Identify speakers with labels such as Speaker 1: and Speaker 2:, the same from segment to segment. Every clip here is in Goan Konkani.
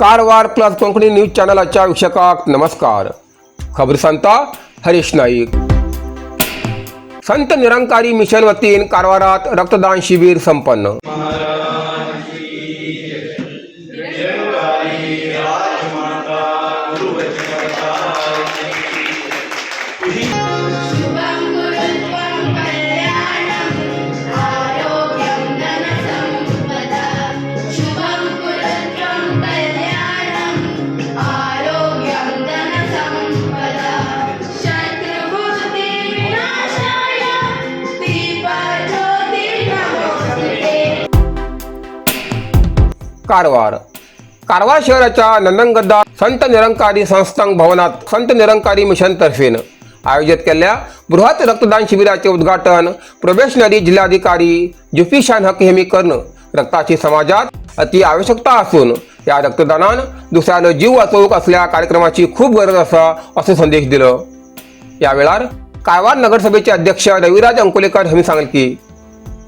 Speaker 1: कारवार प्लस कोंकणी न्यूज चॅनलाच्या वीक्षकांक नमस्कार. खबर सांगता हरीश नाईक. संत निरंकारी मिशन वतीन कारवारात रक्तदान शिबिर संपन्न.
Speaker 2: शुभं गुरुत्वं कल्याणम् आरोग्यं धनसम्पदा. शुभं गुरुत्वं कल्याणम् आरोग्यं धनसम्पदा. शत्रुबुद्धिविनाशाय दीपज्योतिर्नमोऽस्तुते.
Speaker 1: कारवार. कारवार शहराच्या नंदनगद्दा संत निरंकारी संस्थान भवनात संत निरंकारी मिशन तर्फेन आयोजित केल्ल्या बृहत रक्तदान शिबिराचे उद्घाटन प्रोबेशनरी जिल्हाधिकारी जुफिशान हक हेमी कर्ण रक्ताची समाजात अति आवश्यकता असून या रक्तदानान दुसऱ्यालो जीव वाचोवंक असल्या कार्यक्रमाची खूप गरज आसा असो संदेश दिलो. या वेळार कारवार नगरसभेचे अध्यक्ष रविराज अंकोलेकर यांनी सांगले की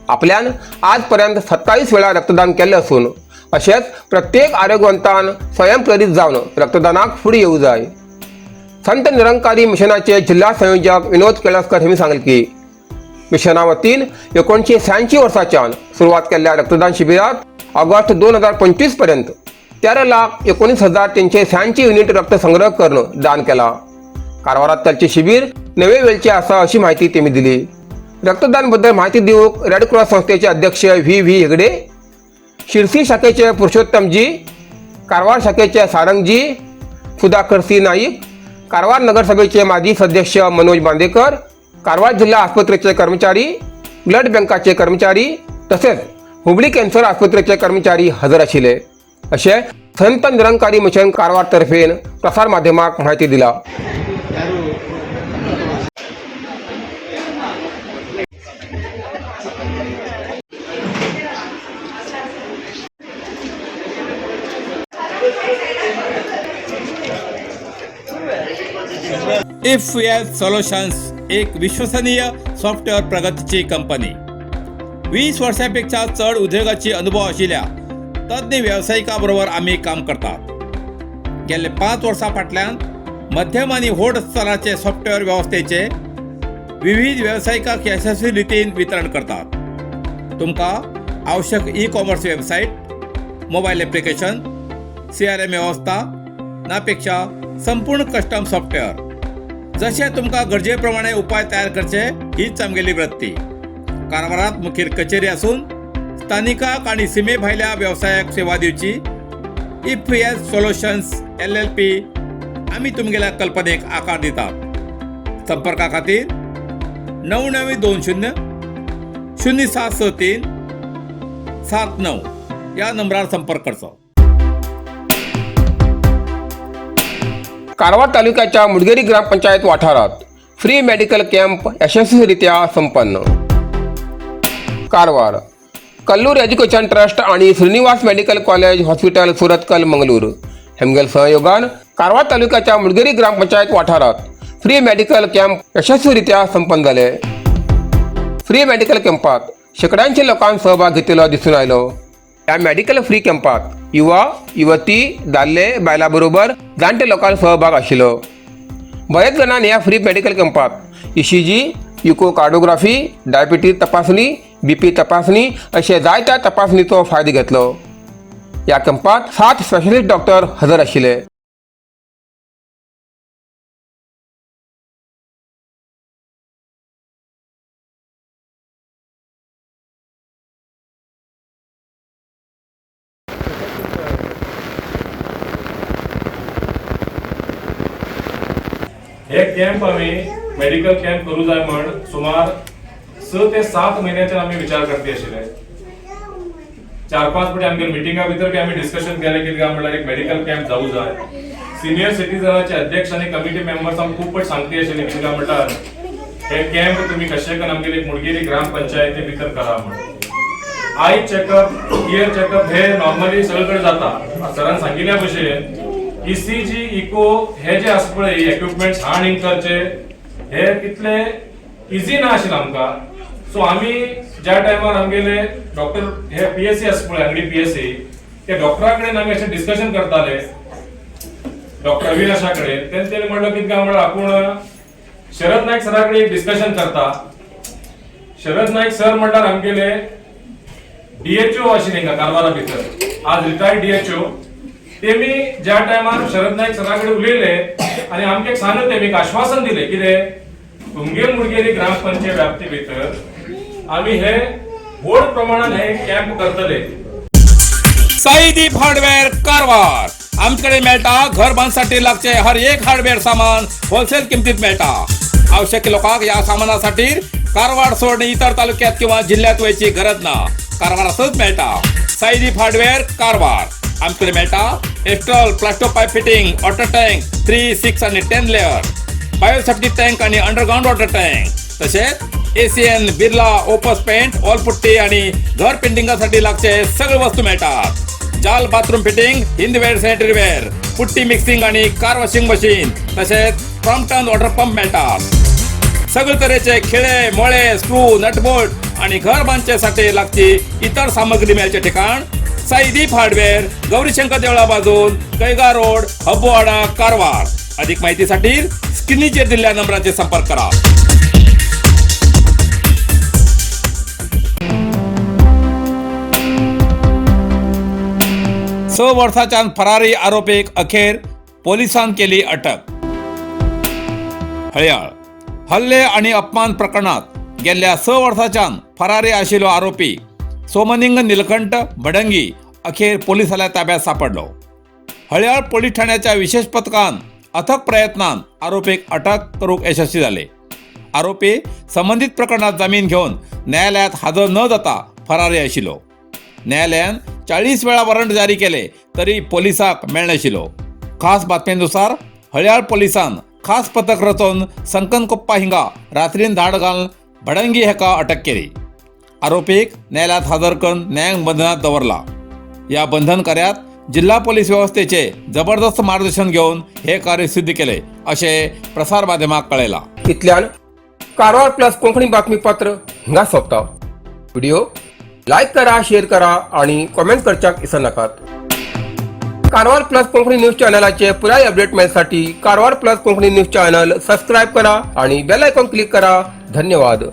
Speaker 1: आपल्यान आजपर्यंत 27 वेळा रक्तदान केल्लें असून अशेंच प्रत्येक आरोग्यवंतान स्वयंप्रेरीत जावन रक्तदानाक फुडें येवं जाय. संत निरंकारी मिशनाचे जिल्हा संयोजक विनोद केळसकर यांनी सांगले की मिशना वतीन 1986 वर्साच्यान सुरवात केल्ल्या रक्तदान शिबिरात ऑगस्ट 2025 पर्यंत 13,19,386 युनिट रक्त संग्रह करून दान केला. कारवारात चलचे शिबिर नवे वेळचे आसा अशी माहिती त्यांनी दिली. रक्तदान बद्दल माहिती दिवंक रेड क्रॉस संस्थेचे अध्यक्ष व्ही व्ही हेगडे, शिरसी शाखेचे पुरुषोत्तमजी, कारवार शाखेचे सारंगजी, सुधाकर सी नाईक, कारवार नगरसभेचे माजी सदस्य मनोज बांदेकर, कारवार जिल्हा आस्पत्रेचे कर्मचारी, ब्लड बँकाचे कर्मचारी तसेच हुबळी कॅन्सर आस्पत्रेचे कर्मचारी हजर आशिल्ले अशें संत निरंकारी मिशन कारवार तर्फेन प्रसार माध्यमाक माहिती दिला.
Speaker 3: If S solutions, एक विश्वसनीय सॉफ्टवेअर प्रगतीची कंपनी. 20 वर्सांपेक्षा चड उद्योगाची अनुभव आशिल्ल्या तज्ञ वेवसायिका बरोबर आमी काम करतात. गेल्ले 5 वर्सां फाटल्यान मध्यम आनी व्हड स्तराचे सॉफ्टवेअर वेवस्थेचे विविध वेवसायिकांक यशस्वी रितीन वितरण करतात. तुमकां आवश्यक e commerce website, mobile application, CRM वेवस्था नापेक्षा संपूर्ण कस्टम सॉफ्टवेअर, जशें तुमकां गरजे प्रमाणे उपाय तयार करचे, हीच आमगेली वृत्ती. कारवारात मुखेल कचेरी आसून स्थानिकाक आनी सिमे भायल्या वेवसायाक सेवा दिवची if S solutions LLP. आमी तुमगेल्या कल्पनेक आकार दितात. संपर्का खातीर 9920076379 ह्या नंबरार संपर्क करचो.
Speaker 1: कारवार तालुक्याच्या मुडगेरी ग्रामपंचायत वाठारात फ्री मेडिकल कॅम्प यशस्वीरित्या संपन्न. कारवार कल्लूर एज्युकेशन ट्रस्ट आणि Srinivas medical college hospital, Surathkal, Mangalore हेमगेल सहयोगान कारवार तालुक्याच्या मुडगेरी ग्रामपंचायत वाठारात फ्री मेडिकल कॅम्प यशस्वीरित्या संपन्न जाले. फ्री मेडिकल कॅम्पात शेकड्यांचे लोकांक सहभाग घेतिल्लो दिसून आयलो. ह्या मेडिकल फ्री कॅम्पात युवा, युवती, दादले, बायलां बरोबर जाणटे लोकांक सहभाग आशिल्लो. बरेच जाणांनी ह्या फ्री मेडिकल कॅम्पात ईसीजी, इकोकार्डोग्राफी, डायबिटीज तपासणी, बीपी तपासणी अशे जायत्या तपासणीचो फायदो घेतलो. ह्या कॅम्पात 7 स्पेशलिस्ट डॉक्टर हजर आशिल्ले.
Speaker 4: हे कॅम्प आमी मेडिकल कॅम्प करूं जाय म्हण सुमार 6 ते 7 म्हयन्याच्यान आमी विचार करती आशिल्ले. 4-5 फावटी आमगे मिटिंगा भितर बी आमी डिस्कशन केलें, कितें काय म्हणल्यार एक मेडिकल कॅम्प जावूं जाय. सिनियर सिटीजनाचे अध्यक्ष आनी कमिटी मेंबर्स आमकां खूब फावट सांगती आशिल्ले, कितें काय म्हणल्यार हे कॅम्प तुमी कशें करून आमगेले मुडगेरी ग्रामपंचायती भितर करा म्हण. आय चेकअप, इयर चेकअप हे नॉर्मली सगळीकडे जाता. सरान सांगिल्ल्या भशेन ईसीजी, इको हे जे आसा पळय इक्विपमेंट्स हाड करचे, हे तितले इजी ना आशिल्लें आमकां. सो आमी ज्या टायमार आमगेले डॉक्टर हे पीएससी आसा पळय, आंगडी पीएससी. त्या डॉक्टरा कडेन आमी अशें डिस्कशन करताले, डॉक्टर अविनाशा कडेन. तेन्ना तेणी म्हणलो कितें काय म्हणल्यार आपूण शरद नायक सरा कडेन एक डिस्कशन करता. शरद नायक सर म्हणल्यार आमगेले डीएचओ आशिल्ले हिंगा कारवारा भितर, आज रिटायर्ड डीएचओ. तेमी ज्या टायमार शरद नायक सरा कडेन उलयले आनी आमकां सांगले, तेमी एक आश्वासन दिलें कितें, तुमगेल मुडगेली ग्रामपंचायत व्याप्ती भितर आमी हे व्हड प्रमाणात हे कॅम्प करतले.
Speaker 3: साईदीप हार्डवेअर कारवार. आमच्याकडे मेळटा घर बांधसाठी लागचे हर एक हार्डवेअर सामान होलसेल किमतीत मेळटा. आवश्यक लोकांक या सामानासाठी कारवार सोडून इतर तालुक्यात किंवा जिल्ह्यात वयची गरज ना, कारवारातच मेळटा. साईदीप हार्डवेअर कारवार. आमच्याकडे मेळटा Astral Plasto pipe fitting, water tank 3, 6 आणि 10 लेअर, बायोसेफ्टी टँक आणि अंडरग्राऊंड वॉटर टँक, तसेच ACN, Birla Opus paint, wall putty आणि घर पेंटिंगासाठी लागचे सगळे वस्तू मिळतात. जाल bathroom fitting, Hindware sanitary ware, putty mixing आणि कार वॉशिंग मशीन, तसेच क्रॉम्प्टन वॉटर पंप मिळतात. सगळे तऱ्हेचे खिळे, मोळे, स्क्रू, नटबोल्ट आणि घर बांधण्यासाठी लागची इतर सामग्री मिळायचे ठिकाण साईदीप हार्डवेअर, गौरीशंकर देवळा बाजून, कैगा रोड, हब्बोवाडा, कारवार. अधिक माहितीसाठी स्क्रीनचेर दिलेल्या नंबराचे संपर्क करा. 6 वर्साच्यान फरारी आरोपीक अखेर पोलिसान केली अटक. हळयाळ हल्ले आणि अपमान प्रकरणात गेल्ल्या 6 वर्साच्यान फरारी आशिल्लो आरोपी सोमनिंग निलकंठ भडंगी अखेर पोलिसाल्या ताब्यात सापडलो. हळयाळ पोलीस ठाण्याच्या विशेष पथकान अथक प्रयत्नान आरोपीक अटक करूंक यशस्वी जाले. आरोपी संबंदीत प्रकरणात जामीन घेवन न्यायालयात हजर न जाता फरारी आशिल्लो. न्यायालयान 40 वेळा वॉरंट जारी केले तरी पोलिसाक मेळनाशिल्लो. खास बातमेनुसार हळयाळ पोलिसान खास पथक रचोवन संकनकोप्पा हिंगा रात्रीन धाड घालून भडंगी हेका अटक केली. आरोपीक न्यायालयात हजर करून न्यायिक बंधनात दवरला. या बंधन कार्यात जिल्हा पोलीस व्यवस्थेचे जबरदस्त मार्गदर्शन घेवन हे कार्य सिद्ध केले असे प्रसार माध्यमाक कळयला.
Speaker 1: इतल्यान कारवार प्लस कोंकणी बातमीपत्र हिंगा सोंपता. व्हिडिओ लायक करा, शेअर करा आणि कॉमेंट करच्याक विसरनाकात. कारवार प्लस कोंकणी न्यूज चॅनलाचे पुराय अपडेट मेळसाठी Karwar plus Konkani news channel subscribe करा आणि बेल आयकॉन क्लिक करा. धन्यवाद.